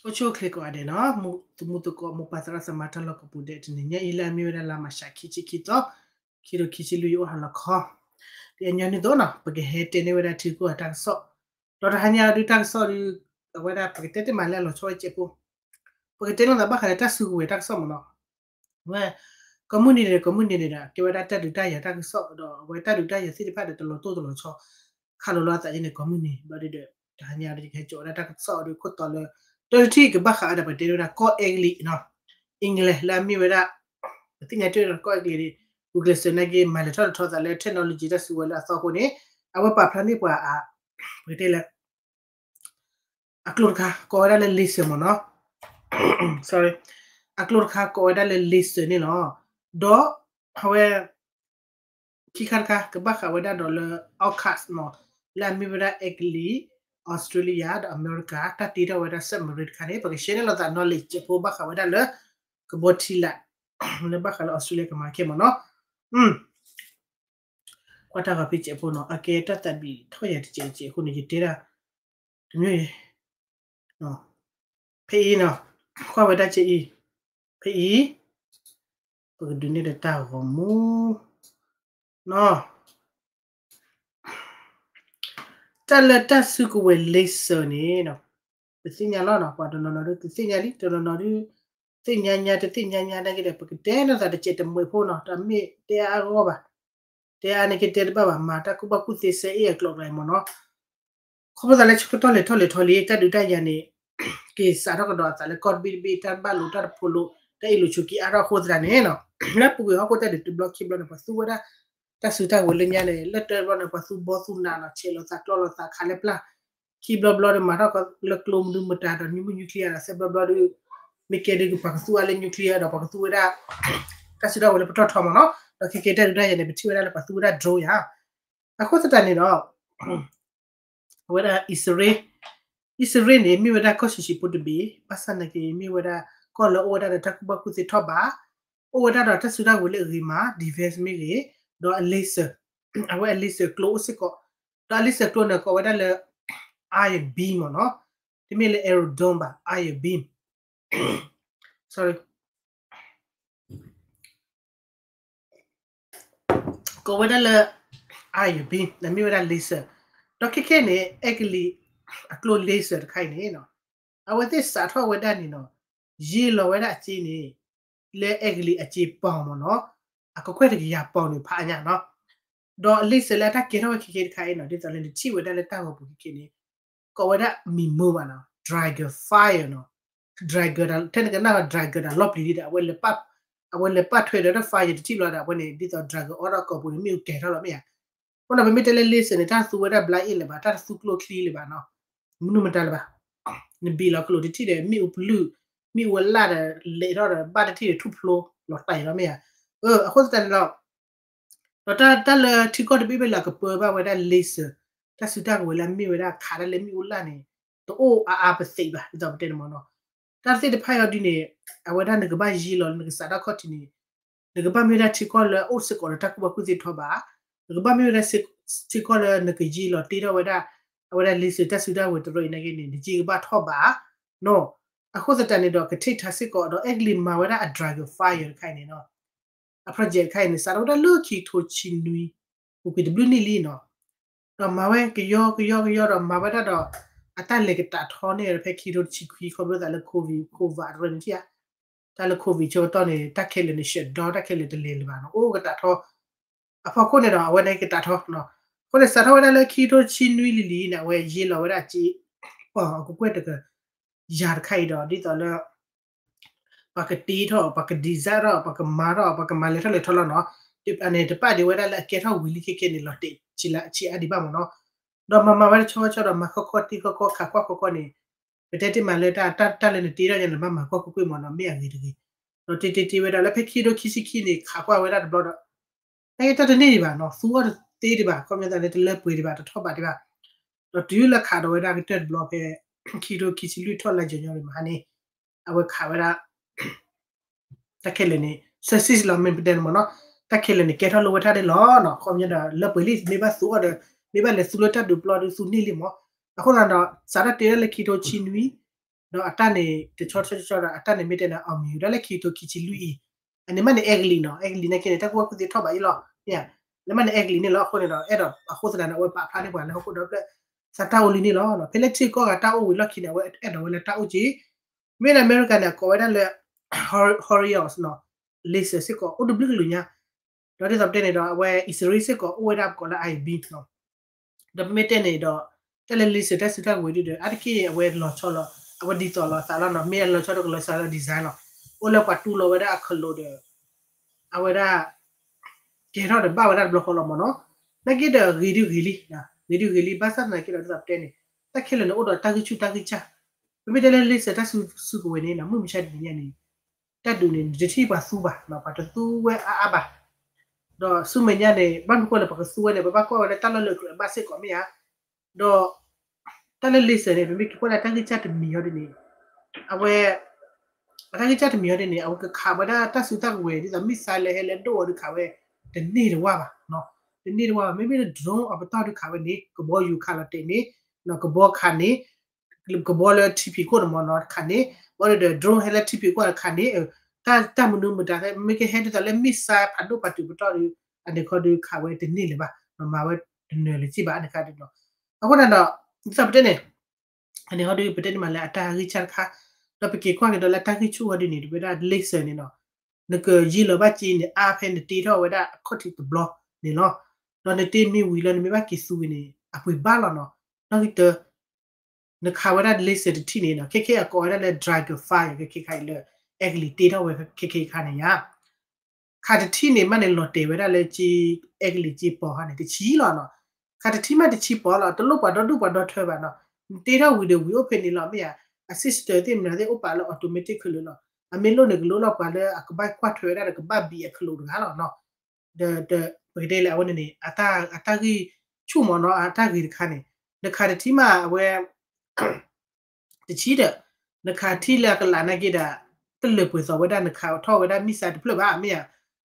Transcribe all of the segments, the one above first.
အိၣ်ဆူၣ်အိၣ်ချ့ကိးဂၤဒဲးနီၤ, သမူသကိးမိၢ်ပၢ်သရၣ်သမါတၢ်လီၢ်ကပူၤဒဲး တနံၤညါအံၤလၢအမ့ၢ်ဝဲဒၣ်လါမၢ်ၡးခံဆံခံသီ, ခံကထိခံဆံလွံၢ် ယအိၣ်ဟးလီၤခီ, ဒ်အညီနုၢ်အသိးနီၤ ပကဟဲတဲန့ၢ်ဝဲဒၣ်ထံကီၢ်အတၢ်ကစီၣ်, ဒီးတဟါညါဒုးတၢ်ကစီၣ်ဒုး အဝဲဒၣ်ပကတဲတ့ၢ်မးလၢအလီၤဆီဝဲစဲးဖိ, ပကတဲလိာ်သးဘၣ်ဃးလၢတၢ်စုကဝဲၤတၢ်ကစီၣ်မ့ၢ်နီၤ, ဝဲ ကိးမုၢ်နံၤန့ၣ်ဒီး ကိးမုၢ်နံၤန့ၣ်ဒီး ကဲဝဲဒၣ်တၢ်ဒုးတၢ်ယၤတၢ်ကစီၣ်ဒီး အဝဲတၢ်ဒုးတၢ်ယၤသ့ၣ်တဖၣ်ဒီး တလီၤတိၢ်တလီၤဆီ ခးလိာ်လီၤအသးဒ်န့ၣ် ကိးမုၢ်နံၤ ဘျီဒုးဒီး တဟါညါဒုး ယကဟဲကၠီဝဲဒၣ်တၢ်ကစီၣ်ဒုးခိၣ်တီလၢ တၢ်တထံၣ်ကဘၣ်ဃးဒီး ပကတဲဝဲဒၣ်ကီၢ်အဲကလံးနီၤ, England လၢအမ့ၢ်ဝဲဒၣ် ပသ့ၣ်ညါတ့ၢ်ဒီးကီၢ်အဲကလံးဒ် ဂုာ်ကျဲးစၢးနာ်က့ မၤလဲၤထီၣ်လဲၤထီသးလၢ technology တၢ်စုကဝဲၤလၢအသီအဃိန့ၣ် အဝဲပာ်ဖျါန့ၢ်ပှၤအ ပကတဲလၢ အကျိတခါ ကိးဝဲဒၣ်လၢ laser မ့ၢ်နီၤ, sorry, အကျိတခါ ကိးဝဲဒၣ်လၢ laser န့ၣ်လီၤ. ဒီးအဝဲ ခံခါတခါ ကဘၣ်ဃးဝဲဒၣ်ဒီးလၢ AUKUS နီၤ, လၢအမ့ၢ်ဝဲဒၣ်အဲကလံး, အီစထြ့လယါ ဒီးအမဲရကၤ တၢ်တ့ထီၣ်ဝဲဒၣ် submarine တခါန့ၣ် ပက share န့ၢ်လိာ်သး knowledge စဲးဖိဘၣ်ဃးဝဲဒၣ်လၢ ကဘီထံလာ် လၢဘၣ်ဃးလၢအီစထြ့လယါကမၤခဲမ့ၢ်နီၤ. ကွၢ်တၢ်ဂီၤဖံးစဲးဖိနီၤ အကဲတၢ်သးဘံးထီၣ်ယၤတစဲးတစဲးအဃိန့ၣ် ယတဲဒၣ် တမ့ၢ် ဖဲအံၤနီၤ ကွၢ်ဝဲဒၣ်ကဲအံၤ ဖဲအံၤ ပကဒုးနဲၣ်ဒီးတၢ်ဂီၤမူနီၤ တၢ်လၢတၢ်စုကဝဲၤ laser န့ၣ် ပသ့ၣ်ညါလီၤနီၤ ပှၤတနီၤနီၤဒုး တသ့ၣ်ညါလံ တနီၤနီၤဒုး သ့ၣ်ညါညါ တသ့ၣ်ညါညါနာ်က့ဒီး ပကတဲလိာ်သးတစဲးတမှဲးဖိနီၤ တမ့ၢ်တဲအါအဂီၢ်ဘၣ် တဲအါန့ၣ်ကတဲတဘၣ်ဘၣ် မၤတၢ်ကူၣ်ဘၣ်ကူၣ်သ့ စဲအ့ၣ်အကျိၤအကျဲမ့ၢ်နီၤ ခီဖျိသးလၢဆၢကတီၢ်လဲၤထီၣ်လဲၤထီလံ တၢ်ဒုးတၢ်ယၤန့ၣ် က့ၤစးထီၣ်ကဒီးအသးလၢကီၢ်တဘ့ၣ်တဘ့ၣ် တၢ်ဘၣ်လိာ်တၢ်တဖိလိာ် တၢ်အ့ၣ်လိာ်ဆိးက့အါထီၣ်အဃိသတးန့ၣ်နီၤ လၢပူၤကွံာ်ဟီၣ်ခိၣ်တၢ်ဒုးတဘျီခံဘျီန့ၣ် ပှၤသူဝဲဒၣ် တၢ်စုတၢ်ကဝဲၤလၢညါန့ၣ် လၢတၢ်တဘျီန့ၣ် ပှၤသူဘီသူနးနီၤ ဆဲးလိာ်သးကျီလိာ်သးခးလၢပျၢ် ခံဘျီဘျီဒီးမၤထီၣ်လၢကျိမနုၤမတၤဒီး နံၣ်မုၢ် nuclear ဒီး သၢဘျီဘျီဒီး မ့ၢ်ကဲဒုးကပှၤကသူအါလၢ nuclear ဒီးပှၤကသူဝဲဒၣ် တၢ်စုတၢ်ကဝဲၤလၢပတီၢ်ထီမ့ၢ်နီၤ ဒီးခဲကဲတၢ်ဒုးတၢ်ယၤန့ၣ် ပထံၣ်ဝဲဒၣ်လၢပှၤသူဝဲဒၣ် drone ယါ အဃိသတးန့ၣ်ဒီး အဝဲဒၣ်အံၣ်စရ့လး အံၣ်စရ့လးန့ၣ် မ့ၢ်ဝဲဒၣ်ကီၢ်ဆံးဆံးဖိတဘ့ၣ် ဘၣ်ဆၣ်နာ်က့ မ့ၢ်ဝဲဒၣ်ကီၢ်လၢအိၣ်ဝဲဒၣ်ဒီးတၢ်ကူၣ်ဘၣ်ကူၣ်သ့ထီၣ်ဘး အိၣ်ဝဲဒၣ်ဒီးတၢ်စုတၢ်ကဝဲၤလၢအဂ့ၤမး defense မ့ၢ်ဂ့ၤ ဒီးအ laser အဝဲအ laser ကျိအိၣ်စ့ၢ်ကီး ဒီးအ laser ကျိန့ၣ် ကိးဝဲဒၣ်လၢ ion beam မ့ၢ်နီၤ တမ့ၢ်လၢ iron dome ဘၣ် iron beam sorry ကိးဝဲဒၣ်လၢ ion beam န့ၣ်မ့ၢ်ဝဲဒၣ် laser ဒီးခဲခဲန့ၣ် အဲကလံးအကျိ laser တခါအံၤန့ၣ်နီၤ အဝဲသ့ၣ်စးထီၣ်ဝဲဒၣ်န့ၣ်နီၤ ယ့လီၤဝဲဒၣ်အစ့န့ၣ် လၢအဲကလံးအစ့ပီၢ်မ့ၢ်နီၤ အကကွဲၢ်တကယၤပီၢ်န့ၣ်ဖးအါညါနီၤ ဒီးအ laser လၢအတၢ်ကဲထီၣ်ဝဲခဲခဲတခါအံၤနီၤ ဒ်သိးလၢနထံၣ်ဝဲဒၣ်လၢတၢ်ဂီၤပူၤခဲခဲန့ၣ် ကိးဝဲဒၣ်မံၤမၢဘၣ်နီၤ dragon fire နီၤ dragon ထဲနကနၣ် dragon ဒီးလီၢ်ပျံၤဒ်ဒီး အဝဲလဲၤပာ်ထွဲဒီး fire တထံၣ်ဘျီဒီး အဝဲန့ၣ် ဒ်သိး dragon အီၣ်ဒီးကိာ်ပူၤန့ၣ် မ့ၣ်အူကဲၤထီၣ်လီၤမ့ၢ်ဧါ အဃိန့ၣ် ပမ့ၢ်တဲလၢ laser န့ၣ် တၢ်သူဝဲဒၣ်ဘျါအ့ၣ်လၢၤဘၣ် တၢ်တသူကျိချံလၢၤဘၣ်နီၤ မနုၤမတၤလၢၤဘၣ် နဘံၣ်လီၤကလိာ်တထံၣ်ဒီး မ့ၣ်အူပလုၢ် မ့ၣ်အူအလၣ်ဒီး လဲၤထီၣ်ဒီး ဘၣ်တထံၣ်ဒီးထူၣ်ဖျိလီၤတၢ်အံၤလီၤမ့ၢ်ဧါ အဃိသတးန့ၣ်ဒီး ဒီးတၢ်လၢထံကီၢ်တဘ့ၣ်ဘ့ၣ်လၢအကပၢဘၣ်ဝဲဒၣ် laser တၢ်စုတၢ်ကဝဲၤလၢအမ့ၢ်ဝဲဒၣ်ခးဒၣ်လၢမ့ၣ်အူလၣ်န့ၣ် တအိၣ်အါအါပသံးဘၣ် ဒ်သိးပတဲန့ၣ်မ့ၢ်နီၤ တၢ်သ့ၣ်တဖၣ်အံၤဒ်န့ၣ် အဝဲဒၣ်နကဘၣ်ယ့လီၤလၢနကစးထီၣ်ခီၣ်ထံးန့ၣ် နကဘၣ်မ့ၢ်ဝဲဒၣ်ထံကီၢ်လၢအအိၣ်စ့ၢ်ကီးဒီးတၢ်ကူၣ်ဘၣ်ကူၣ်သ့ထီၣ်ဘး နကဘၣ်မ့ၢ်ဝဲဒၣ်ထံကီၢ်လၢနကယ့လီၤတ့ထီၣ်ဝဲဒၣ် အဝဲဒၣ် laser တၢ်စုတၢ်ကဝဲၤတရၢအံၤနာ်က့န့ၣ် နယ့ကဘၣ်ထီၣ်ဘးနီၤ အဃိသတးန့ၣ်ဒီး ကထံၣ်ထါစ့ၢ်ကီးဒီး အဲကလံးမၤဝဲဒၣ်အ dragon fire တခါအံၤန့ၣ်နီၤ အ project တခါအံၤန့ၣ် စးထီၣ်ဝဲဒၣ်လၢခံကထိဆံနွံ ပူၤကွံာ်တဘျုးနံၣ်လံနီၤ ဒီးမၤဝဲကယီကယီကယီဒီးမၤဝဲဒၣ်ဒီး အတၢ်လဲၤကတးထီန့ၣ် ဖဲခံကထိတဆံခွံ ခီဖျိသးလၢ covid covid တရၢန့ၣ်ထံၣ်ဧါ တၢ်လၢ covid ဆၢကတီၢ်န့ၣ် တၢ်ခဲလၢာ်န့ၣ် shutdown တၢ်ခဲလၢာ်တလဲၤလၢၤဘၣ်နီၤ အိၣ်ကတးထီ အဖီခိၣ်န့ၣ်ဒီး အဝဲန့ၣ်ကတးထီနီၤ အဃိန့ၣ် စးထီၣ်ဝဲဒၣ်လၢခံကထိတဆံနွံလံလံန့ၣ် အဝဲယ့လီၤဝဲဒၣ်အစ့ ပီၢ်အကကွဲၢ်တကယၤတခါအံၤဒီး ဒ်သိးလၢ ပှၤကတ့ထီၣ် ပှၤက design ထီၣ် ပှၤကမၤထီၣ် ပှၤကမၤလဲၤထီၣ်လဲၤထီလီၤနီၤ န့ၣ် တပာ်ဒံးဝဲဒၣ်လၢအကဲထီၣ်ဝံၤလံခဲခဲန့ၣ် လီၤတဲာ်ဆံးလၢအဆံးအါဒံးဘၣ်မ့ၢ်နီၤ ဒီးမၤမၤဝဲတဆီဆီဒီး မၤခီခီတ့ခီခီ ခးကွၢ်ခီခီန့ၣ် ပတဲတ့ၢ်မးလၢ တၢ်လၢနတ့ထီၣ်ညါန့ၣ် ဘၣ်မၤကွၢ်ကွ့ၢ်ကွ့ၢ်မ့ၢ်နီၤ မ့ၢ်အဂ့ၤတဂ့ၤ ဒီးတ့တ့တ့ဝဲဒၣ်လၢဖဲခံကထိခံဆံခံန့ၣ် ခးကွၢ်ဝဲဒၣ်တဘျီဒီး နကတၢၢ်တန့ၢ်ဒံးဘၣ်နီၤ သူအီၤတသ့ဒံးဘၣ် ခီပညီသးလၢတလၢပှဲၤဒံးဘၣ် တထီၣ်ဘးဒံးဘၣ် ဒီးတုၤလၢခးဒီးဝဲဒၣ်ကတၢၢ်တဘျီဖဲ ခံကထိခံဆံလွံၢ်ထီၣ်လါယဲၢ်ညီန့ၣ်မဟါန့ၣ် အဝဲခးဝဲဒၣ် တၢ်ခဲလၢာ်န့ၣ် success လီၤမ့ၢ်ပတဲန့ၣ်မ့ၢ်နီၤ တၢ်ခဲလၢာ်န့ၣ် ကဲထီၣ်လိာ်ဝဲထါန့ၣ်လီၤနီၤ ခီပညီဒီးလၢပှဲၤလံ မ့ၢ်ဘၣ်သူအီၤဒီး မ့ၢ်ဘၣ်လဲၤသူလၢတၢ်ဒုးပျီဒီးသူန့ၢ်လံမ့ၢ် အဃိသတးဒီး စးထီၣ်တ့ထီၣ်လၢခံကထိဆံနွံ ဒီးအတၢ်န့ၣ် တဆီဆီဆီဒီး အတၢ်န့ၣ်မ့ၢ်တဲန့ၣ် အောင်မြင် ဒီးလၢခံကထိခံဆံလွံၢ်အံၤ အန့ၣ်မးန့ၣ် အဲကလံးနီၤ, အဲကလံးနာ်က့န့ၣ် တၢ်ကူၣ်ဘၣ်ကူၣ်သ့ထီၣ်ဘးအံၤလီၤ, မ့ၢ်ဧါ, န့ၣ်မးန့ၣ် အဲကလံးန့ၣ်လီၤ. အဃိန့ၣ်ဒီး အဲၣ်ဒိးအဃိသတးန့ၣ် အဝဲပာ်ဖျါန့ၢ်ပှၤလၢဟီၣ်ခိၣ်ဒီဖျၢၣ် သးတၢ်အိၣ်လံန့ၣ်လီၤ. ဖဲလၢထံကီၢ်ဂၤတၢ်အိၣ်ဝံၤလီၢ်ခံန့ၣ် အဝဲအဲၣ်ဒိးဝဲလၢတၢ်အိၣ်က့ၤ, မ့ၢ်လၢအမဲရကၤန့ၣ် အကိးဝဲဒၣ်လၢ Horios နီၤ, laser စ့ၢ်ကီး အိၣ်တဘျုးကလုာ်ညါ, ဒီးဒ်သိးပတဲန့ၣ်ဒီး အဝဲအံၣ်စရ့လးစ့ၢ်ကီး အိၣ်ဝဲဒၣ်ပကိးလၢ Iron Beam နီၤ, ဒီးပမ့ၢ်တဲန့ၣ်ဒီး တၢ်လၢ laser တၢ်စုတၢ်ကဝဲၤဒုဒီး အါတက့ၢ်အဝဲလီၤဆီလီၤ, အဝဲဒ်သိးလီၤသးလီၤနီၤ, မ့ၢ်အလီၤဆီဒီးကလီၤစှၤလီၤ design လီၤ, အိၣ်လၢပှၤတူၢ်လိာ်ဝဲဒၣ်အကလုာ်ဒီး အဝဲဒၣ် ကဲထီၣ်ဒီးဘၣ်ဝဲဒၣ်တဘျီဃီလီၤမ့ၢ်နီၤ, နာ်က့ဒီးဂ့ၤဒုဂ့ၤလံ, ဂ့ၤဒုဂ့ၤလံ ဘၣ်ဆၣ်သနာ်က့ဒီးဒ်သိးပတဲန့ၣ် တၢ်ခဲလၢာ်န့ၣ်အိၣ်ဒီးတၢ်ဂံၢ်ဆူၣ်တၢ်ဂံၢ်စၢ်, ပမ့ၢ်တဲလၢ laser တၢ်စုစုကဝဲၤန့ၣ်နီၤ မုၢ်မဆါတနံၤညါန့ၣ် တၢ်ဒုးန့ၣ် နတထံၣ်ပှၤသူဘၣ်နီၤ, ပှၤတသူဝဲအါအါဘၣ်, ဒီးဆူမဲာ်ညါန့ၣ် ဘၣ်မနုၤဃိလၢပှၤကသူဝဲန့ၣ် ပဘၣ်ကွၢ်ဝဲလၢတၢ်လီၢ်လၢအကြၢးဘၣ်စ့ၢ်ကီးမ့ၢ်ဧါ, ဒီး တၢ်လၢ laser န့ၣ် ပမ့ၢ်က့ၤကွၢ်လၢတၢ်ဂံၢ်စၢ်တမံၤအီၤဒ်န့ၣ် အဝဲ အတၢ်ဂံၢ်စၢ်တမံၤအီၤဒ်န့ၣ် အဝဲကခးဝဲဒၣ်တၢ်စုတၢ်ကဝဲၤ ဒ်သိး missile လၢဟဲလၢဒိၣ်အီၤဒုးခးဝဲ တန့ၢ်တဝၢ်ဘၣ်, တန့ၢ်တဝၢ်ဘၣ်, မ့မ့ၢ်လၢ drone အပတီၢ်ဒုးခးဝဲန့ၣ် ကဘီယူၤခးလီၤတဲာ်န့ၣ် ကဘီခးန့ၣ် ကဘီလၢထံဖံးခိၣ်န့ၣ်မ့ၢ်နီၤတခါန့ၣ်, ဘၣ်ဒီး drone ဟဲလၢထံဖံးခိၣ်တခါန့ၣ်, တၢ်တၢ်မနုၤမတၤ မ့ၢ်ကဟဲဒ်သိးလၢ missile ဖးဒိၣ်ဖးတုၤပတီၢ်ဒုး အန့ၣ်ခီဒုးခးဝဲတန့ၢ်လၢၤဘၣ်, မၤဝဲတနၢၤလၢၤစ့ၢ်ဘၣ် အန့ၣ်ခါဒုးနီၤ, အဃိန့ၣ်ဒီး ဒ်သိးပတဲန့ၣ် အန့ၣ်ခီဒုး ပတဲန့ၣ်မးလၢအတၢ်ဂံၢ်စၢ်တခါ, ဒီးပက့ၤကွၢ်က့ၤဒီးလၢတၢ်ဂံၢ်ဆူၣ်ဝဲဒ်န့ၣ် တဝဲဒၣ် laser န့ၣ်နီၤ, နကယံာ်လီၤဘၣ်က့ၤန့ၣ် အါဖဲနတ့ထီၣ်ဝဲဒၣ်အခီၣ်ထံးတဘျီန့ၣ်လီၤ, ဒီးနတ့မ့ၢ်ဝံၤလၢ နမ့ၢ်ဘၣ်က့ၤသူဝံၤန့ၣ် အပှ့ၤဘၣ်လီၤနီၤ, နီၣ်ဂံၢ်တၢ နခးဝဲဒၣ် laser တထံၣ်န့ၣ်နီၤ, ခဲခဲအကိးဝဲဒၣ်လၢ Dragonfly ခဲခဲခါအံၤလၢ အဲကလံးတ့ထီၣ်ဝဲခဲခဲခါန့ၣ်ယါ ခးတထံၣ်န့ၣ်မးန့ၣ် လီၤတဲာ်ဝဲဒၣ်လၢက့ အဲကလံးက့ပီၤဟါန့ၣ် တဆံလီၤနီၤ, ခးတထံၣ်မးတဆံပီၤလီၤ, တလိၣ်ပှၤဒီဒူၣ်ပှၤဒီထၢဘၣ်နီၤ, နတ့ထီၣ်ဝံၤဒီးဝံၤအိၣ်ဖဲန့ၣ်လီၤ မ့ၢ်ဧါ, အ system သ့ၣ်မနုၤသ့ၣ်အိၣ်ပာ်လၢ automatic ခလုာ်လီၤ, အမ့ၢ်လိၣ်န့ၣ် ကလိၣ်လီၤပှၤလၢအကဘၣ်ကွၢ်ထွဲဝဲဒၣ်ဒီးကဘၣ်ဘံးအခလုာ်တဂၤလီၤနီၤ ဒီး ပကတဲလၢအဝဲန့ၣ်န့ၣ် အတၢ်ဂံၢ်ဆူၣ်မ့ၢ်နီၤ အတၢ်ဂ့ၤတခါန့ၣ် နခးတထံၣ်မးအဝဲ တဆံဒီး နခးထံၣ်လၢအကလးနာ်က့ဒီး တလၢပှဲၤသိးဝဲဒၣ်နခးထီၣ်ဝဲဒၣ် missile တဖျၢၣ်ဘၣ် မ့ၢ်ဧါ,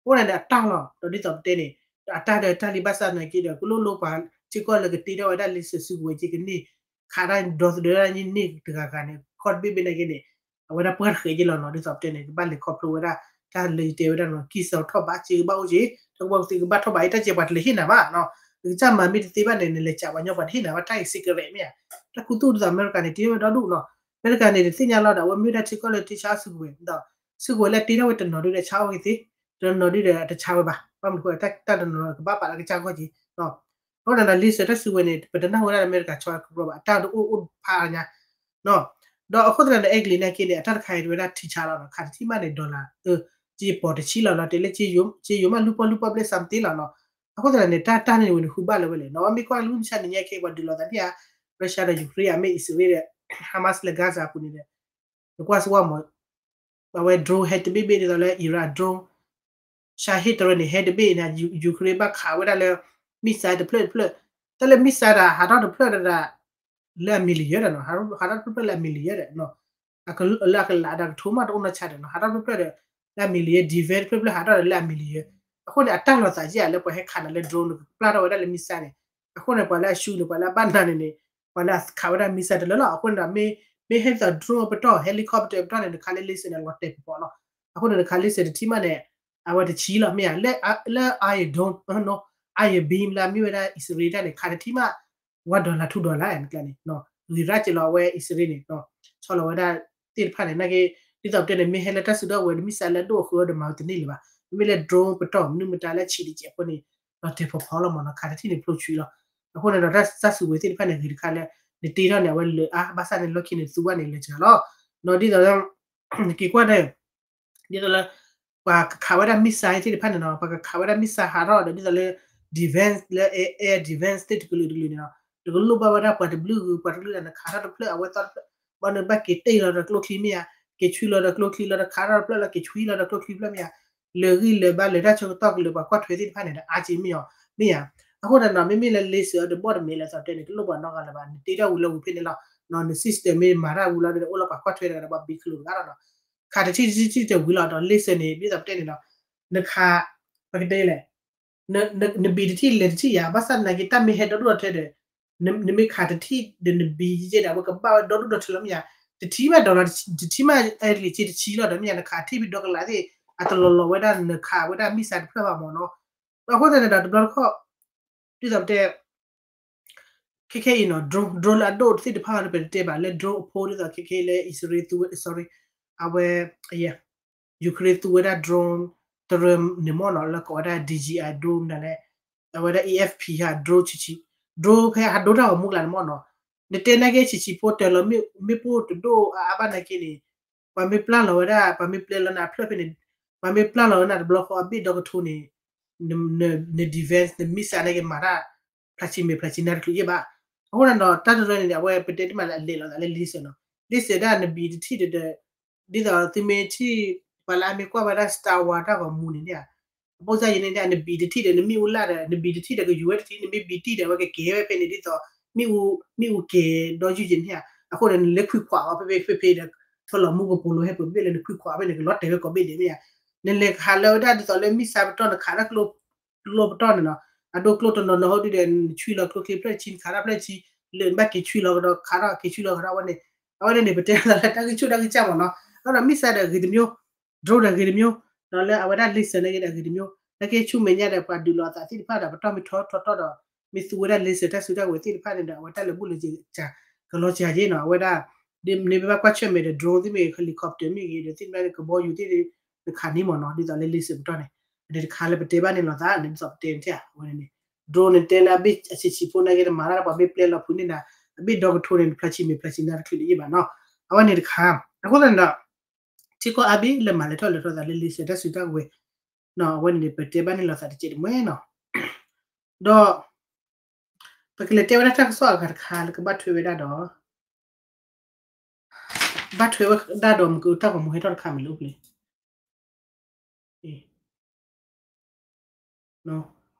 အဃိန့ၣ်ဒီးအတၢ်လီၤ ဒီးဒ်သိးပတဲန့ၣ် ဒီးအတၢ်ဒီးတၢ်လံဘၣ်ဆၣ်သနာ်က့ဒီး ကလိၣ်လိပှၤစ့ၢ်ကီးလၢကတ့ထီၣ်ဝဲဒၣ် laser စုကဝဲၤက့ကန့ၢ် ခးတၢ်ဒီသဒၢတၢ်န့ၢ်တဂၤဂၤန့ၣ် ခီတဘ့ၣ်ဘ့ၣ်နာ်က့န့ၣ် အဝဲဒၣ်ပှၢ်တဃဲးက့လီၤနီၤ ဒ်သိးပတဲန့ၣ် ကဘၣ်လဲၤခီဖျိဝဲဒၣ် တၢ်လၢယတဲဝဲဒၣ်နီၤ ကံၢ်စၢထီၣ်ဘးစ့ကဘၣ်အိၣ်က့ တၢ်ကဘၣ်ကသ့ကဘၣ်ထီၣ်ဘးအံၤ တၢ်စဲးပှၤတလဲၤဟ့ၣ်နၤဘၣ်နီၤ နကစၢ်မၤမ့ၢ်တသ့ဘၣ်န့ၣ် နလဲၤစးပှၤညီပှၤတဟ့ၣ်နၤဘၣ် တၢ်အံၤ secret မ့ၢ်ဧါ, တၢ်ခူသူၣ်ဒ်သိးအမဲရကၤန့ၣ် တ့ဝဲဒီဒူၣ်နီၤ, အမဲရကၤန့ၣ် တသ့ၣ်ညါလီၤဒီး အဝဲမ့ၢ်ဝဲဒၣ်ထံကီၢ်လၢတ့ဆါစုကဝဲၤ ဒီး စုကဝဲၤလၢတ့ထီၣ်ဝဲတနီၤဒုးဒီးဆါအိၣ်က့ၤသ့, တနီၤဒုးဒီးတဆါဝဲဘၣ် ဘၣ်မနုၤဃိ တၢ်တနီၤကဘၣ်ပာ်လၢကစၢ်ဂီၢ်က့ၤ အဃိန့ၣ်ဒီး laser တၢ်စုကဝဲၤန့ၣ် ပတနၢ်ဟူဝဲဒၣ်လၢအမဲရကၤဆီအကရၢဘၣ် အတၢ်တအိၣ်အိၣ်ဖးညါ ဒီးအဃိသတးန့ၣ် အဲကလံးနာ်က့န့ၣ် အတၢ်တခါအံၤတဝဲဒၣ်ထံဆါလီၤနီၤ ခးတထံၣ်မးန့ၣ် dollar က့ပီၤတဆံလီၤလီၤ တဲလၢ က့ယိၤမးလူပီၢ်လူပီၢ်ဘျဲၣ် something လီၤနီၤ, အဃိသတးန့ၣ် တၢ်တၢ်န့ၣ်ဝဲန့ၣ် ဟူဘၣ်လၢၤဝဲလဲၣ်နီၤ မ့ၢ်ကွၢ်လၢမုၢ်မဆါတနံၤညါခဲအံၤ ပှၤဒုးလိာ်သးန့ၣ်ဧါ Russia ဒီး Ukraine အမ့ၢ်အံၣ်စရ့လးဒီး Hamas လၢ Gaza အပူၤန့ၣ်ဒီး နကွၢ်စ့ၢ်ကီးမး အဝဲ drone ဟဲတဘ့ၣ်ဘ့ၣ်ဒ်သိးလၢ Iran drone ရှါဟ့ၣ်တရၢန့ၣ် ဟဲတဘ့ၣ်န့ၣ် Ukraine ဘၣ်ခးဝဲဒၣ်လၢ missile တဖျၢၣ်တဖျၢၣ်, တၢ်လၢ missile တၢ်ဟးထီၣ်တဖျၢၣ်ဒီး လၢအ million ဒီးနီၤ, ဟးထီၣ်တဖျၢၣ်လၢအ million ဒီး လၢအကလးဒီးကထိမးတအိၣ်နီၢ်ဆါဒီးနီၤ, ဟးထီၣ်တဖျၢၣ်ဒီး လၢအ million, defense တဖျၢၣ်တဖျၢၣ်ဟးထီၣ်ဒီးလၢအ million, အဃိန့ၣ် အတၢ်လီၤသးယဲၢ်လၢပှၤဟဲခးနၤလၢ drone နကပျၢ်ထီၣ်ဝဲဒၣ်လၢ missile န့ၣ်, အဃိန့ၣ် ပှၤလၢအရှူန့ၣ် ပှၤလၢအဘၣ်နၤန့ၣ်န့ၣ် ပှၤလၢအခးဝဲဒၣ် missile တလၢလီၤ, အဃိန့ၣ်ဒီး မ့ၢ်ဟဲဒ်သိး drone ပတီၢ် helicopter ပတီၢ်န့ၣ် နခးလၢ laser န့ၣ် လီၤတဲာ်ဖီဖီလီၤ, အဃိန့ၣ် နခး laser တထံၣ်မးန့ၣ် အဝဲတဆံလီၤ မ့ၢ်ဧါ, လၢ Iron Dome, Iron Beam လၢအမ့ၢ်ဝဲဒၣ်အံၣ်စရ့လးတၢ်န့ၣ် ခးတထံၣ်မး one dollar two dollar န့ၣ်ကျါန့ၣ်, ဂ့ၤရၣ်က့ၤလီၤအဝဲအံၣ်စရ့လးန့ၣ် ဆီလီၤဝဲဒၣ်သ့ၣ်တဖၣ်န့ၣ် နာ်က့ ဒ်သိးပတဲန့ၣ် မ့ၢ်ဟဲလၢတၢ်စုဒီဝဲၤ missile လၢဒိၣ်အဃုာ်ဒီးမၤဝဲတန့ၢ်လၢၤဘၣ်, မ့မ့ၢ်လၢ drone ပတီၢ်မနုၤမတၤလၢဆံးတကဲးဖိန့ၣ် လီၤတဲာ်ဖီဖီလီၤမ့ၢ်နီၤ, ခးတထံၣ်န့ၣ်ဖျိဆှံလီၤ, အဃိန့ၣ်ဒီးတၢ်စုကဝဲၤသ့ၣ်တဖၣ်န့ၣ် ဂ့ၤတခါလၢ နတ့ထီၣ်န့ၣ် အဝဲလၢအါ ဘၣ်ဆၣ်န့ၣ် လီၢ်ခံန့ၣ်သူဘၣ်န့ၣ်လၢစှၤလီၤ, ဒီးဒ်သိးလၢ နက့ၤကွၢ်န့ၣ် ဒ်သိးလၢ ပှၤကခးဝဲဒၣ် missile သ့ၣ်တဖၣ်န့ၣ်နီၤ, ပှၤကခးဝဲဒၣ် missile ဟးထီၣ်ဒီး ဒ်သိးလၢ defense လၢ air defense သ့ၣ်တကလုာ်တကလုာ်န့ၣ်နီၤ, နကလိၣ်ဘၣ်ဝဲဒၣ်ပှၤတဘျုးဂုၤ ပှၤတကလုာ်လၢနခးထီၣ်တဖျၢၣ် အဝဲသီတဖျၢၣ်, ဘၣ်နဘၣ်က့ၤတ့ၢ်လီၤဒီးကျိချံမ့ၢ်ဧါ, က့ၤဆွံလီၤဒီးကျိချံလီၤဒီးခးထီၣ်တဖျၢၣ်လီၤ က့ၤဆွံလီၤဒီးကျိချံတဖျၢၣ်မ့ၢ်ဧါ, လၢာ်ဂံၢ်လၢာ်ဘါလၢာ်တၢ်ဆၢကတီၢ်ကလၢာ်ပှၤကွၢ်ထွဲသ့ၣ်တဖၣ်န့ၣ်ဒီး အါက့မ့ၢ်အီၤ မ့ၢ်ဧါ, အဃိန့ၣ်ဒီး မ့မ့ၢ်လၢ laser ဒီးဘီၣ်တမ့ၢ်လၢသိးတဲန့ၣ် တလိၣ်ပှၤနီတဂၤလၢၤဘၣ်, နတ့ထီၣ်ဝံၤလၢဝံၤဖဲန့ၣ်လီၤ, န system မ့ၢ်မၤတၢ်ဝံၤလီၤဒီး အိၣ်လၢပှၤကွၢ်ထွဲတဂၤဒီးပှၤဘံၣ်ခလုာ်တဂၤလီၤနီၤ, ခးတထံၣ်တထံၣ်တထံၣ်တဝံၤလီၤဒီး laser န့ၣ် ဒ်သိးပတဲန့ၣ်ဒီး နခး ပကတဲလဲၣ် နဘံၣ်တထံၣ်လဲၤတထံၣ်ယါ ဘၣ်ဆၣ်သနာ်က့ တၢ်မ့ၢ်ဟဲဒီဒူၣ်ဒီထၢဒီး နမ့ၢ်ခးတထံၣ်ဒီးနဘံၣ်ယဲၢ်ဒီး အဝဲကဘၣ်ဝဲဒီဒူၣ်ဒီထၢလီၤမ့ၢ်ယါ, တထံၣ်ဘၣ် dollar တထံၣ်ဘၣ် အဲလံက့တဆံလီၤဒီး မ့ၢ်ယါနခးထံၣ်ဖဲဒီကလးသ့ၣ် အတလီၤလီၤဝဲဒၣ်နခးဝဲဒၣ် missile တဖျၢၣ်ဘၣ်မ့ၢ်နီၤ. အဃိသတးန့ၣ်ဒီးတဘျီတခီၣ် ဒ်သိးပတဲ ခဲခဲအံၤနီၤ drone drone လၢအဒိၣ်သ့ၣ်တဖၣ်န့ၣ် ပတတဲဘၣ်လၢ drone အဖိဒ်သိး ခဲခဲအံၤလၢ အံၣ်စရ့လးသူဝဲ sorry အဝဲ Ukraine သူဝဲဒၣ် drone တရၢန့ၣ်မ့ၢ်နီၤ လၢကိးဝဲဒၣ် D J I drone ဒ်လဲၣ် အဝဲဒၣ် A F P ဟး drone ဆံးဆံး drone ဖဲဟးဒိတၢ်ဂီၤမူကျါန့ၣ်မ့ၢ်နီၤ နတဲနာ်က့ဆံးဆံးဖိတၢ်လီၤ မ့ၣ်ပိၢ်တဒိၣ်အါအါဘၣ်နာ်က့န့ၣ် ပှၤမ့ၢ်ပျၢ်လီၤဝဲဒၣ် ပှၤမ့ၢ်ပျဲလီၤနၤဖျၢၣ်ဖဲန့ၣ် ပှၤမ့ၢ်ပျၢ်လီၤဝဲနၤတဘျီဃီအဘ့ၣ်ဒီကထိန့ၣ် န defense န missile နာ်က့မၤတၢ် ဖျါဆံမဲာ်ဖျါဆံနါတချုးယဲၢ်ဘၣ်. အဃိန့ၣ်ဒီး တၢ်တရၢန့ၣ် အဝဲပတဲတမံၤလၢအလဲၤလီၤသးလၢ laser နီၤ laser ဒၣ်နဘံၣ်တထံၣ်ဒီး ဒ်သိးသုမ့ၢ်ထံၣ် ပှၤလၢအမ့ၢ်ကွၢ်ဝဲဒၣ် Star Wars တၢ်ဂီၤမူန့ၣ်န့ၣ် အပိစၢ်ယဲန့ၣ် နဘံၣ်တထံၣ်ဒီး နမ့ၣ်အူလၢ်ဒီး နဘံၣ်တထံၣ်ဒီးကယူၤဝဲတထံၣ် နမ့ၢ်ဘံၣ်တံၢ်ဒီး အဝဲကကဲၤဝဲဖဲန့ၣ် ဒ်သိး မ့ၣ်အူ မ့ၣ်အူကဲၤဒီးယုၢ်ယဲန့ၣ် အဃိန့ၣ် နလဲၤခွံခွးအီၤဖဲဖဲဖဲဖဲဒီး ထၢလီၤမူကပိာ်လိၤဟဲပှဲၤဘ့ၣ်လၢနခွံခွးအီၤဖဲန့ၣ် ကလီၤတဲာ်ဝဲကိးဘ့ၣ်ဒဲးမ့ၢ်ဧါ. နလဲၤဟးလၢဝဲဒၣ်ဒ်သိးလၢ missile ပတီၢ် နခးတၢ်ကျိ ကျိပတီၢ်န့ၣ်နီၤ အဒိကျိတနီၤနီၤဟီဒုဒီး နဆွံလီၤကျိချ့ဖျၢၣ်ဆံ နခးတၢ်ဖျၢၣ်ဆံ လၢနဘၣ်က့ၤဆွံလီၤကဒီး ခးထီၣ်က့ၤဆွံလီၤကဒီး အဝဲန့ၣ် အဝဲန့ၣ်န့ၣ် ပတဲလီၤလၢတၢ်ဂံၢ်ဆူၣ်တၢ်ဂံၢ်စၢ်မ့ၢ်နီၤ အဃိဒီး missile ဒီးဂ့ၤတမျိုး drone ဒီးဂ့ၤတမျိုး ဒီးလၢအဝဲဒၣ် laser နာ်က့ဒီးဂ့ၤတမျိုး နာ်က့ဆူမဲာ်ညါဒီး ပှၤဒုးလီၤအသးသ့ၣ်တဖၣ်ဒီး ပတီၢ်မ့ၢ်ထီထီထီဒီး မ့ၢ်သူဝဲဒၣ် laser တၢ်စုတၢ်ဝဲၤသ့ၣ်တဖၣ်န့ၣ်ဒီး အဝဲတၢ်လၢာ်ဘူၣ်လၢာ်စ့ၤ ကလီၤစှၤက့နီၤ အဝဲဒၣ် ဒ်မ့ၢ်ဘၣ်ကွၢ်ဆၢၣ်မဲာ်ဒီး drone သ့ၣ်မ့ၢ်ဂ့ၤ helicopter မ့ၢ်ဂ့ၤဒီး သ့ၣ်တဖၣ်န့ၣ် ကဘီယူၤသ့ၣ် နခးန့ၢ်မ့ၢ်နီၤ ဒ်သိးလၢ laser ပတီၢ်န့ၣ် အဒ်တခါလၢပတဲဘၣ်န့ၣ်လီၤသး ဒ်သိးပတဲန့ၣ် အဝဲန့ၣ် drone န့ၣ်တဲလၢအဘ့ၣ်အဆံးဆံးဖိနာ်က့တမၤတၢ် ပှၤမ့ၢ်ပျဲလီၤဖုးန့ၢ်နၤ အဘ့ၣ်ဒီကထိန့ၣ် နဖျါဆံးမဲာ်ဖျါဆံးနါတချုးလၢယဲၢ်ဘၣ်နီၤ အဝဲန့ၣ်တခါ အဃိသတးန့ၣ်ဒီး ထံကီၢ်အါဘ့ၣ်လၢမၤလဲၤထီၣ်လဲၤထီသးလၢ laser တၢ်စုတၢ်ဝဲၤ အဝဲန့ၣ်န့ၣ် ပတဲဘၣ်န့ၣ်လီၤသးတကဲးတမှဲၤနီၤ ဒီး ပကလဲၤတဲဝဲဒၣ်တၢ်ကစီၣ်အဂၤတခါလၢကဘၣ်ထွဲဝဲဒၣ်ဒီး ဘၣ်ထွဲဝဲဒၣ်ဒီး မကၢအူတၢ်ဂီၤမူဟဲထီၣ်တခါမ့ၢ်လၢအိၣ်ဖျဲၣ်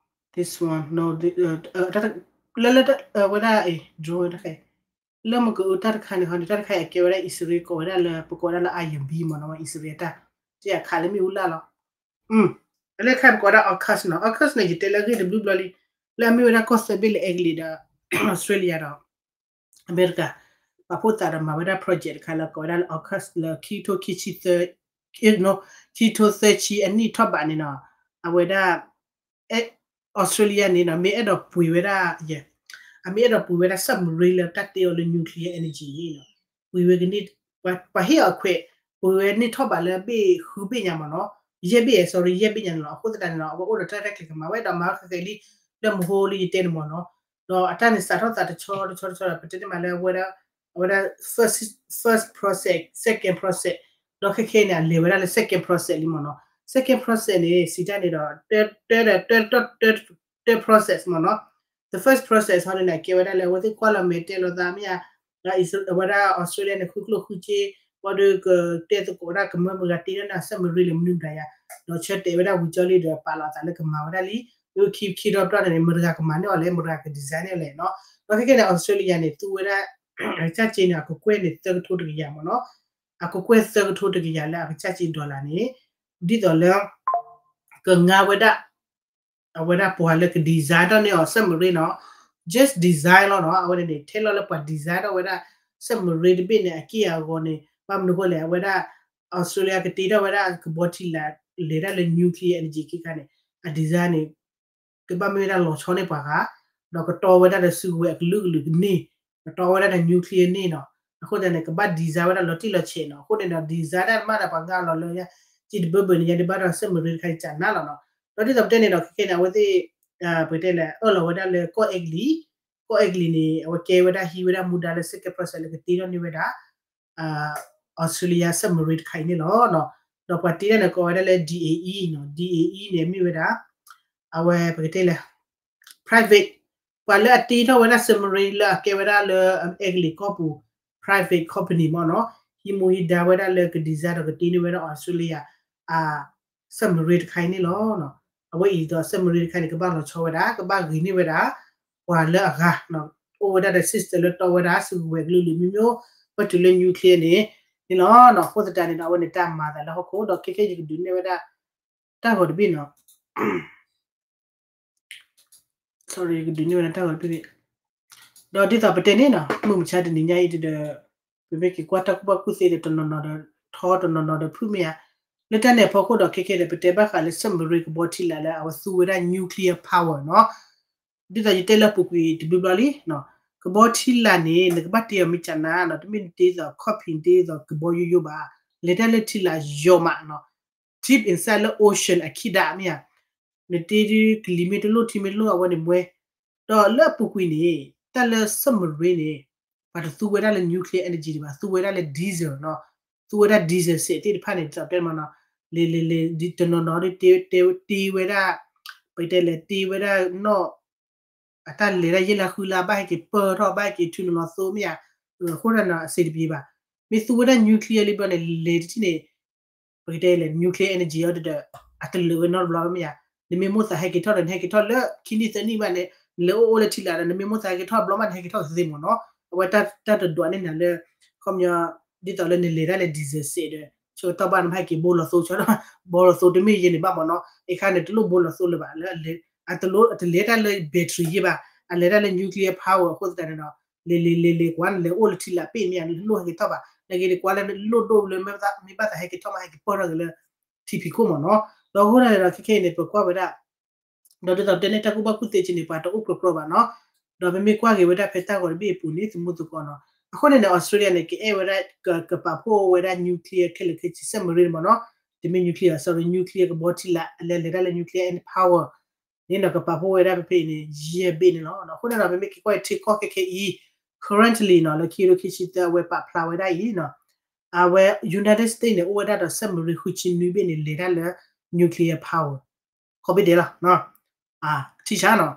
this one လၢလၢဝဲဒၣ် drone တခါ လၢမကၢအူတၢ်တခါန့ၣ်ဟီန့ၣ် တၢ်တခါအံၤအကဲဝဲဒၣ်အံၣ်စရ့လးကိးဝဲဒၣ်လၢ ပကိးဝဲဒၣ်လၢ Iron Beam မ့ၢ်နီၤ အံၣ်စရ့လးတၢ် ကခးလၢမ့ၣ်အူလၢ်လီၤ အလၢခါပကိးဝဲဒၣ် AUKUS နီၤ AUKUS န့ၣ် ယတဲလၢအဂ့ၢ်တဘျုးဘျီလံ လၢအမ့ၢ်ဝဲဒၣ်ကီၢ်သၢဘ့ၣ်လၢအဲကလံးဒီး အီစထြ့လယါဒီး အမဲရကၤ ပာ်ဖှိၣ်သးဒီးမၤဝဲဒၣ် project တခါလၢကိးဝဲဒၣ်လၢ AUKUS လၢခံထိခံဆံသၢ ခံထိသၢဆံအနံၣ်ထီၣ်ဘးန့ၣ်နီၤ အဝဲဒၣ် အီစထြ့လယါန့ၣ်နီၤ မ့ၢ်အဲၣ်ဒိးပှ့ၤဝဲဒၣ် အမ့ၢ်အဲၣ်ဒိးပှ့ၤဝဲဒၣ် submarine လၢတၢ်တ့အီၤလၢ nuclear energy နီၤ ပှ့ၤဝဲကန့ၢ် ပှၤဟ့ၣ်အီၤခွဲး ပှ့ၤဝဲန့ၢ်ထီၣ်ဘးလၢအဘ့ၣ်ဃုဘ့ၣ်ညါမ့ၢ်နီၤ ယဲၢ်ဘ့ၣ် sorry ယဲၢ်ဘ့ၣ်ညါန့ၣ်လီၤ အဃိသတးန့ၣ်နီၤ အဝဲအိၣ်ဒီးတၢ်ရဲၣ်တၢ်ကျဲၤကမၤဝဲဒီးမၤဝဲဃဲးဃဲးလံ လၢမဟိလၢယတဲန့ၣ်မ့ၢ်နီၤ ဒီးအတၢ်န့ၣ်စးထီၣ်သးတဆီတဆီတဆီဒီး ပတဲတမံၤလၢအဝဲဒၣ် အဝဲဒၣ် first first process second process ဒီးခဲခဲန့ၣ် အလဲၤဝဲဒၣ်လၢ second process လံမ့ၢ်နီၤ second process န့ၣ် စံးတၢ်န့ၣ်ဒီး တၢ တၢ တၢ တၢ process မ့ၢ်နီၤ the first process ဟီန့ၣ်န့ၣ် ကဲဝဲဒၣ်လၢအဝဲသ့ၣ်ကွၢ်လီၤမဲာ်တဲလီၤသးမ့ၢ်ဧါ အဝဲဒၣ် Australia န့ၣ် ဃုကျိၣ်ဃုစ့ ဘၣ်ဒီးကတဲသကိးဝဲဒၣ်ကမၢမတၤတဂၤတ့ထီၣ်န့ၢ် submarine လၢမနုၤမတၤယါ ဒီးဆၢတဲာ်ဝဲဒၣ်ဝံၤကၠီလံဒီးပာ်လီၤအသးလၢကမၤဝဲဒၣ်လံ လၢခံခံဒီပတီၢ်န့ၣ် မတၤတဂၤကမၤန့ၢ်အီၤလဲၣ် မတၤတဂၤက design န့ၢ်အီၤလဲၣ်နီၤ ဒီးခဲခဲန့ၣ် Australia န့ၣ် သူဝဲဒၣ် အကစၢ်က့န့ၣ် အကကွဲၢ်န့ၣ်သၢကထိတကယၤမ့ၢ်နီၤ အကကွဲၢ်သၢကထိတကယၤလၢအကစၢ်က့ dollar န့ၣ် ဒ်သိးလၢ ကငါဝဲဒၣ် အဝဲဒၣ်ပှၤလၢက design ထီၣ်န့ၢ်အီၤ submarine နီၤ just design လီၤနီၤ အဝဲန့ၣ်န့ၣ် ထဲလီၤလၢပှၤ design ထီၣ်ဝဲဒၣ် submarine တဘ့ၣ်န့ၣ် အက့ၢ်အဂီၤန့ၣ် ဘၣ်မနုၤဃိလဲၣ် အဝဲဒၣ် Australia ကတ့ထီၣ်ဝဲဒၣ်ကဘီထံလာ် လဲၤဒၣ်လၢ nuclear energy ခံခါန့ၣ် အ design န့ၣ် ကဘၣ်မ့ၢ်ဝဲဒၣ်လီၤဆီန့ၢ်ပှၤဂၤ ဒီးကတီဝဲဒၣ်ဒီးစုကဝဲၤအကလုာ်ကလုာ်န့ၣ် ကတီဝဲဒၣ်ဒီး nuclear န့ၣ်နီၤ အဃိသတးန့ၣ် ကဘၣ် design ဝဲဒၣ်လီၤတံၢ်လီၤဆဲးနီၤ အဃိန့ၣ်ဒီး design တၢ်မးဒီးပှၤငါလီၤလၢ စံးတဘၢဘၢန့ၣ် ယၤဒ်ဘၣ်ဒီး submarine တခါစးနါလီၤနီၤ ဒီးဒ်သိးပတဲန့ၣ်ဒီး ခဲခဲန့ၣ် အဝဲသ့ၣ် ပတဲလဲၣ် အၢၣ်လီၤဝဲဒၣ်လၢကီၢ်အဲကလံး ကီၢ်အဲကလံးန့ၣ် အဝဲကဲဝဲဒၣ်ဟံးဝဲဒၣ်မူဒါလၢ second process လၢကတ့ထီၣ်န့ၢ်ဝဲဒၣ် Australia submarine တခါအံၤန့ၣ်လီၤ. ဒီးပှၤတ့ဒၣ်န့ၣ် ကိးဝဲဒၣ်လၢ DAE နီၤ, DAE န့ၣ် မ့ၢ်ဝဲဒၣ် အဝဲပကတဲလဲၣ် private ပှၤလၢအတ့ထီၣ်ဝဲဒၣ် submarine လၢအကဲဝဲဒၣ်လၢအဲကလံးကီၢ်ပူၤ private company မ့ၢ်နီၤ, ဟံးမူဟံးဒါဝဲဒၣ်လၢက design ဒီးကတ့န့ၢ်ဝဲဒၣ် Australia အ submarine တခါအံၤန့ၣ်လီၤ. အဝဲအံၤဒီး submarine တခါန့ၣ် ကဘၣ်လီၤဆီဝဲဒၣ် ကဘၣ်ဂ့ၤန့ၢ်ဝဲဒၣ် ပှၤလၢအဂၤ အိၣ်ဝဲဒၣ်ဒီး system လၢတီဝဲဒၣ် စုကဝဲၤကလုာ်ကလုာ်မ့ၢ်မ့ၢ် ပတုၤလၢ nuclear န့ၣ် န့ၣ်လီၤ. အဃိသတးန့ၣ်ဒီး အဝဲန့ၣ်တၢ်မၤသးလၢဟီၣ်ခိၣ် ဒီးခဲခဲယကဒုးနဲၣ်ဝဲဒၣ် တၢ်ဂီၤတဘ့ၣ်နီၤ, sorry ယကဒုးနဲၣ်ဝဲဒၣ်တၢ်ဂီၤတဘ့ၣ်, ဒီးဒ်သိးပတဲန့ၣ်နီၤ မုၢ်မဆါတနံၤညါအံၤဒီး ပမ့ၢ်က့ၤကွၢ်တၢ်ကူၣ်ဘၣ်ကူၣ်သ့ဒီး တနီၤနီၤဒီးထီ တနီၤနီၤဒီးဖုၣ်မ့ၢ်ဧါ. လၢတၢ်န့ၣ်အဖီခိၣ်ဒီး ခဲခဲဒီး ပတဲဘၣ်ဃးလၢ submarine ကဘီထံလာ်လၢအဝဲသူဝဲဒၣ် nuclear power နီၤ. ဒ်သိးယတဲလၢအပူၤကွံာ်တဘျုးဘျီလံ, ကဘီထံလာ်န့ၣ် နကဘၣ်တ့အီၤမ့ၢ်ကနၤနီၤ, တမ့ၢ်နတ့သိးခီၣ်ဖံး နတ့သိးကဘီယိယိဘၣ်, လဲၤတၢ်လၢထံလာ်ယိာ်မးနီၤ. Deep inside လၢ ocean အခံဒၣ်မ့ၢ်ဧါ. နတ့ဒ်ကလံၤမ့ၢ်တလိၣ်ထံမ့ၢ်တလိၣ်အဝဲန့ၣ်မွဲ, ဒီးလၢအပူၤကွံာ်န့ၣ် တၢ်လၢ submarine န့ၣ် ပှၤတသူဝဲဒၣ်လၢ nuclear energy ဒံးဘၣ်, သူဝဲဒၣ်လၢ diesel နီၤ, သူဝဲဒၣ် diesel စဲးသ့ၣ်တဖၣ်န့ၣ် ဒ်သိးပတဲမနီၤ, လဲၤလဲၤလဲၤ တနီၤနီၤဒ်တ့ဝဲဒၣ်, ပတဲလဲၤတ့ဝဲဒၣ်နီၣ် အတၢ်လဲၤတၢ်ယဲၢ်လၢဃုလၢ ဘၣ်ဟဲက့ၤပၢၢ်ထီၣ် ဘၣ်ဟဲက့ၤထုးနီၤလီၤသိမ့ၢ်ဧါ, အဃိဒၣ်နီၤ အဆင်တပြေဘၣ်. မ့ၢ်သူဝဲဒၣ် nuclear လံဘျီန့ၣ် လဲၤတထံၣ်န့ၣ် ပကတဲလဲၣ် nuclear energy အီၤဒီး အတလၢာ်ဝဲနီတဘျီမ့ၢ်ဧါ. နမ့ၢ်မိၣ်သးဟဲက့ၤထီၣ်ဒီး နဟဲက့ၤထီၣ်လၢခံနံၣ်သၢနံၣ်ဘၣ်န့ၣ် နလဲၤအိၣ်အိၣ်လၢထံလာ်ဒီး နမ့ၢ်မိၣ်သးဟဲက့ၤထီၣ်ဘျီမး နဟဲက့ၤထီၣ်သ့မ့ၢ်နီၤ. အဝဲတၢ်တဒွးန့ၢ်နၤလၢ ခီပညီ ဒ်သိးလၢနလဲၤတၢ်လၢ diesel စဲးဒီး ဆၢကတီၢ်ဘၣ်နမ့ၢ်ဟဲက့ၤဘိလီၤသိဆၢ ဘိလီၤသိတမ့ၢ်ယဲန့ၣ်ဘၣ်မ့ၢ်နီၤ. အခါန့ၣ် တလိၣ်ဘိလီၤသိလၢၤဘၣ်လၢ အတလိၣ် အတလဲၤတၢ်လၢ battery ယဲၢ်ဘၣ်, အလဲၤတၢ်လၢ nuclear power အဃိသတးန့ၣ်ဒီး လဲၤလဲၤလဲၤလဲၤ ကွၢ်နလဲၤအိၣ်လၢထံလာ်ပ့ၣ်မ့ၢ်ဧါ နလိၣ်ဟဲက့ၤထီၣ်ဘၣ် နဂ့ၤဒ်ကွၢ်လၢနလိၣ်ဒိၣ်လၢ မ့ၢ်ဘၣ်သးဟဲက့ၤထီၣ်မး ဟဲက့ၤပၢၢ်ထီၣ်က့ၤလၢ ထံဖံးခိၣ်မ့ၢ်နီၤ. ဒီးအဃိန့ၣ်ဒီး ခဲခဲအံၤန့ၣ် ပကွၢ်ဝဲဒၣ် ဒီးဒ်သိးပတဲန့ၣ် တၢ်ကူၣ်ဘၣ်ကူၣ်သ့က့န့ၣ် ပှၤတအိၣ်ကြီကြီဘၣ်နီၤ. ဒီးပမ့ၢ်ကွၢ်က့ၤဝဲဒၣ်ဖဲတၢ်ဂီၤတဘ့ၣ်အပူၤန့ၣ် သမူသကိးနီၤ. အဃိန့ၣ်န့ၣ် Australia န့ၣ် ကအဲၣ်ဝဲဒၣ် ကပာ်ဖှိၣ်ဝဲဒၣ် nuclear ခဲလၢာ်ခဲဆ့ submarine မ့ၢ်နီၤ. တမ့ၢ် nuclear, sorry, nuclear ကဘီထံလာ် အလဲၤလဲၤတၢ်လၢ nuclear power န့ၣ်နီၤ ကပာ်ဖှိၣ်ဝဲဒၣ်ဖဲဖဲအံၤန့ၣ် ယဲၢ်ဘ့ၣ်န့ၣ်လီၤ. အဃိန့ၣ်ဒီး ပမ့ၢ်က့ၤကွၢ်ထံကီၢ်ခဲခဲအံၤ currently နီၤ လၢခံကထိခံဆံသၢ အဝဲပာ်ဖျါဝဲဒၣ်အံၤနီၤ အဝဲ United States န့ၣ် အိၣ်ဝဲဒၣ်ဒီး submarine ဃုဆံနွံဘ့ၣ်န့ၣ် လဲၤတၢ်လၢ nuclear power ခီဘ့ၣ်ဒဲးလီၤ. ထံဆါနီၤ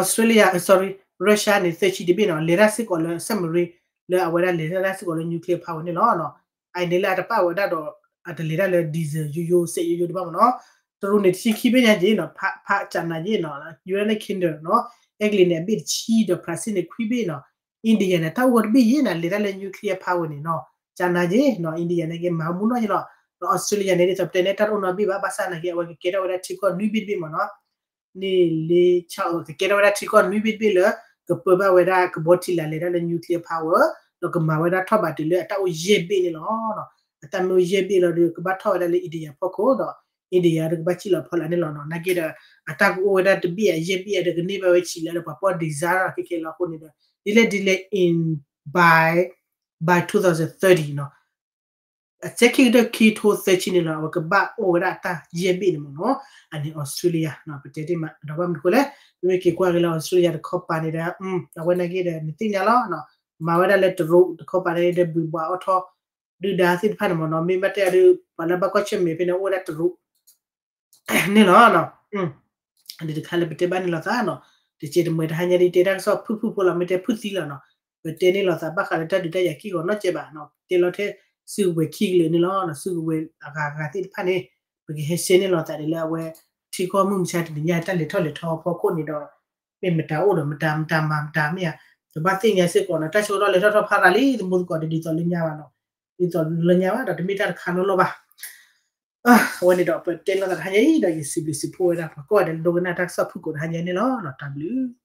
Australia, sorry, Russia န့ၣ် သၢဆံတဘ့ၣ်နီၤ လဲၤတၢ်စ့ၢ်ကီးလၢ submarine လၢအဝဲဒၣ်လဲၤတၢ်စ့ၢ်ကီးလၢ nuclear power န့ၣ်လီၤ. အအံၤန့ၣ်လၢအတပာ်ဝဲဒၣ်ဒီး အတလဲၤတၢ်လၢ diesel ယိယိ စဲးယိယိတဘၣ်မ့ၢ်နီၤ. တရူးန့ၣ် တဆံခံဘ့ၣ်ညါက့ၤနီၤ ဖးကၠးနၤက့ၤနီၤ United Kingdom နီၤ အဲကလံးန့ၣ် အဘ့ၣ်တဆံဒီး ဖရၣ်စ့ၣ်န့ၣ် ခွံဘ့ၣ်နီၤ India န့ၣ် တၢ်အိၣ်ဂီၤတဘ့ၣ်ယဲၢ်နီၤ လဲၤတၢ်လၢ nuclear power န့ၣ်နီၤ ကၠးနၤက့ၤနီၤ India န့ၣ်က့ၤ မၤမူနီၢ်ယဲၢ်လီၤ. ဒီး Australia န့ၣ် ဒ်သိးပတဲန့ၣ် တၢ်တအိၣ်နီတဘ့ၣ်ဘၣ် ဘၣ်ဆၣ်နာ်က့ၤ အဝဲကကဲထီၣ်ဝဲဒၣ်ထံကီၢ်နွံဘ့ၣ်တဘ့ၣ်မ့ၢ်နီၤ န့ၣ်လ့ ကကဲထီၣ်ဝဲဒၣ်ထံကီၢ်နွံဘ့ၣ်တဘ့ၣ်လၢ ကပၢဘၣ်ဝဲဒၣ်ကဘီထံလာ်လဲၤတၢ်လၢ nuclear power ဒီးကမၤဝဲဒၣ်ထီၣ်ဘးတုၤလၢအတၢ်အိၣ်ယဲၢ်ဘ့ၣ်န့ၣ်လီၤ. အတၢ်မ့ၢ်အိၣ်ယဲၢ်ဘ့ၣ်လီၤဒီး ကဘၣ်ထီၣ်ဝဲဒၣ်လၢ India ဖီခိၣ်ဒီး India ဒီးကဘၣ်စံၣ်လီၤဖီလာ်န့ၣ်လီၤနီၤ. နာ်က့ၤဒီး အတၢ်ကအိၣ်ဝဲဒၣ်တဘ့ၣ်အယဲၢ်ဘ့ၣ်အဒီး ကန့ၢ်ဘၣ်ဝဲဆံးလၢဒီး ပှၤပီၢ် design လီၤခဲခဲလီၤအဃိန့ၣ်ဒီး ဒ်လဲၣ်ဒ်လဲၣ် in by by twenty thirty နီၤ အစဲခံကတၢၢ်ခံကထိသၢဆံန့ၣ်လီၤ အဝဲကဘၣ်အိၣ်ဝဲဒၣ်တၢ်ယဲၢ်ဘ့ၣ်န့ၣ်မ့ၢ်နီၤ. အန့ၣ် Australia နီၤ ပတဲတ့ၢ်မး ဒီးဘၣ်မနုၤဃိလဲၣ် ပမ့ၢ်က့ၤကွၢ်က့ၤလၢ Australia တခီပၤန့ၣ်ဒီး အဝဲနာ်က့ၤဒီး နသ့ၣ်ညါလီၤနီၤ မၤဝဲဒၣ်လၢတရူးတခီပၤန့ၣ်ဒီး ဘှံးဘှးအီၣ်ထီၣ် ဒုၣ်ဒါသ့ၣ်တဖၣ်န့ၣ်မ့ၢ်နီၤ မ့ၢ်ဘၣ်တဲအီၤဒီး ပှၤလၢဘၣ်ကွၢ်ဆၢၣ်မဲာ်ဖဲန့ၣ် အိၣ်ဝဲဒၣ်တရူး န့ၣ်လီၤ. ဒ်တခါလၢပတဲဘၣ်န့ၣ်လီၤသးနီၤ တကဲတမှဲတဟါညါဒ်တဲတၢ်ကစီၣ်ဖုၣ်ဖုၣ်ဖိလီၤ မ့ၢ်တဲဖုၣ်သံလီၤနီၤ ပတဲန့ၣ်လီၤသးဘၣ်ဃးလၢတၢ်ဒုးတၢ်ယၤခံဂီၤနီတစဲးဘၣ်နီၤ တဲလီၤထဲ စုကဝဲၤခံကလုာ်န့ၣ်လီၤ စုကဝဲၤအဂၤဂၤသ့ၣ်တဖၣ်န့ၣ် ပကဟဲရှဲန့ၢ်လီၤသးဒ်လၢအဝဲ ထံကီၢ်မုၢ်မဆါတနံၤညါတၢ်လဲၤထီၣ်လဲၤထီဖီခိၣ်န့ၣ်ဒီး မ့ၢ်မတၤအိၣ်ဒီးမတၤ မတၤမၤမတၤမ့ၢ်ဧါ ကဘၣ်သ့ၣ်ညါစ့ၢ်ကီးနီၤ တၢ်ဆၢကတီၢ်လဲၤထီၣ်ထီၣ်ဖးရၤလံ သမူသကိးဒ်သိးလၢညါဘၣ်နီၤ ဒ်သိးလၢညါဘၣ်ဒီးတမ့ၢ်တၢ်တခါလီၤလီၤဘၣ် အဝဲန့ၣ်ဒီးပတဲလီၤသးတဟါညါအံၤဒီး ယစံးဘျုးစံးဖှိၣ်ဝဲဒၣ်ပှၤကိးဂၤဒဲးလၢဒိကနၣ်တၢ်ကစီၣ်ဖုၣ်ကိာ်တဟါညါန့ၣ်လီၤ တၢ်ဘျုး